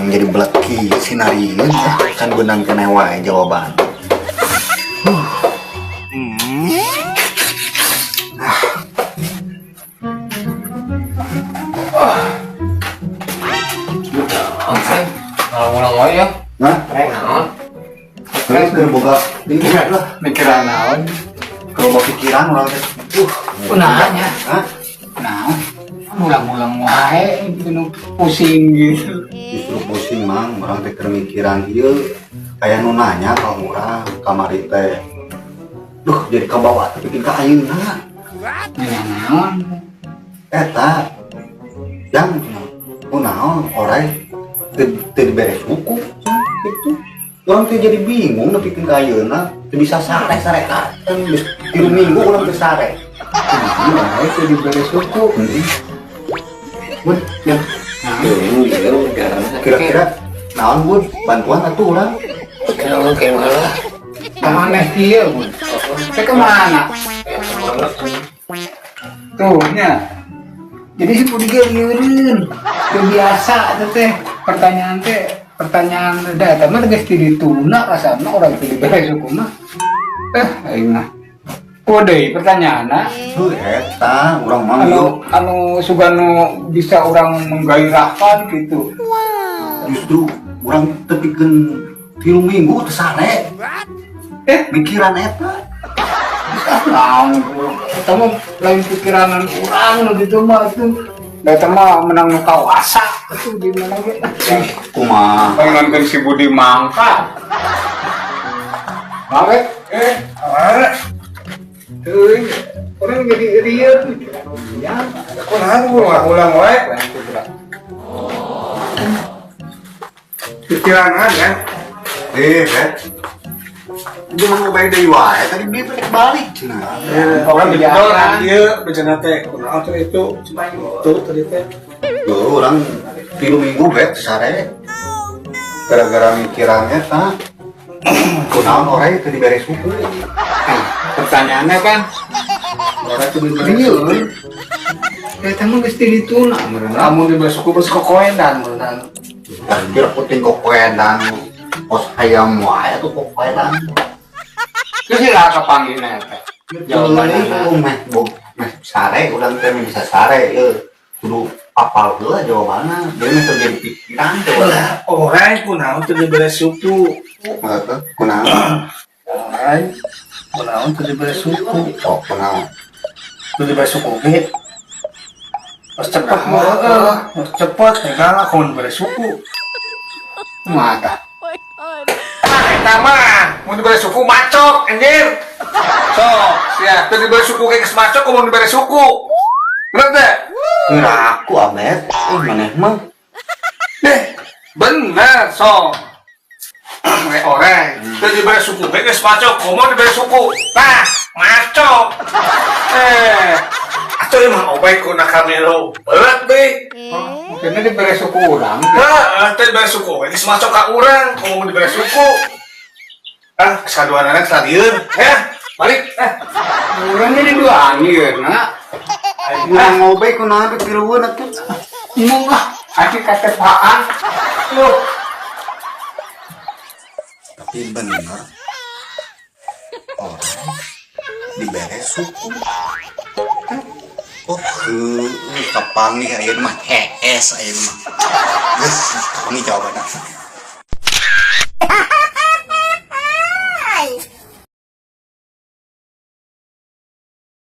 Urang jadi beleki sinarieun ah, kan beunang keneh wae jawaban. Ngulang-ngulang wae ya. Hah? Naon? Terus keur boga pikiran lah, Mikiran naon? Keur boga pikiran urang teh. Nanya. Hah? Naon? Ngulang-ngulang wae gitu, pusing gitu. Justru pusing, Mang, urang teh keur mikiran ieu, aya nu nanya ka urang kamari teh. Duh, jadi kabawa teh bikin ka ayeuna. Nanya naon? Eta yang kunaon orai teu teu dibere suku gitu. Urang teh jadi bingung nepikeun ka ayeuna, teu bisa sare-sare kan geus 3 minggu urang teu sare. Wae teu dibere suku. Heeh. Bun, Ya. Kira-kira naon, Bun? Bantuan atuh urang. Aneh kieu, Bun. Teh kemana? Tuh nya. Jadi si Budi ge lieureun. Teu biasa teh teh pertanyaan teh pertanyaan da eta mah geus ti dituna rasana urang teu dibere suku mah. Eh, aing mah. Kode pertanyaanna. Heuh, eta urang mah Anu anu suganu bisa orang menggairahkan gitu. Justru urang tepikeun 3 minggu teu sare. Eh, mikiran eta. Naon eta mah lain pikiranan urang nu gitu mah itu. Eta mah menang nu kawasa itu di mana ge. Kumaha? Pengen si Budi mangka. Mangga, Eh, apa? Teuing, orang jadi rieut. Ya, Kunaon ulang-ulang wae? Pikiran ya. Eh, Bet. Jangan ngobay deui wae, tadi dia balik balik cenah. Orang di orang ieu bejana teh kunaon teh itu itu tadi teh. Duh, urang 3 minggu, Bet, sare. Gara-gara mikiran eta. Kunaon orai teu dibere suku? Pertanyaannya kan Orang itu dibere rieut. Eta mah geus di dituna meureun. Lamun dibere suku bos kokoenan meureun. Ah, kira puting kokoenan. Kos hayam wae tuh kokoenan. Terus sih kapanggihna eta. Jawabannya meh meh sare urang teh bisa sare ye. Kudu apal heula jawabanna. Jadi meh terjadi pikiran teh. Lah, orang kunaon teu dibere suku? Heeh, kunaon? Orang kunaon teu dibere suku? Oh, kunaon? Teu dibere suku ge. Pas cepet mah, heeh, pas cepet tinggal aku dibere suku. Mata. Ah, eta mah mun dibere suku macok anjir. Sok, sia teu dibere suku ge geus macok mun dibere suku. Bener teh? Ngeraku abet. Eh, maneh mah. Deh, bener sok. Eh, orang teu dibere suku ge geus macok, komo dibere suku. Tah, macok. Eh, atuh emang obay ku nakamelo berat deui. Mungkinnya dibere suku urang. Heeh, teu dibere suku we geus macok ka urang, komo dibere suku. Ah, saduanana salieun. Ya, balik. Eh, Urangnya di dua angin, nah. Urang ngobay kunaon teh tilueun atuh. Ngomong ah, ati katepaan. Lu, Tapi bener. Orang dibere suku. Oh, heueuh, kapanggih ayeuna mah hees ayeuna mah. Geus, kapanggih jawabanna.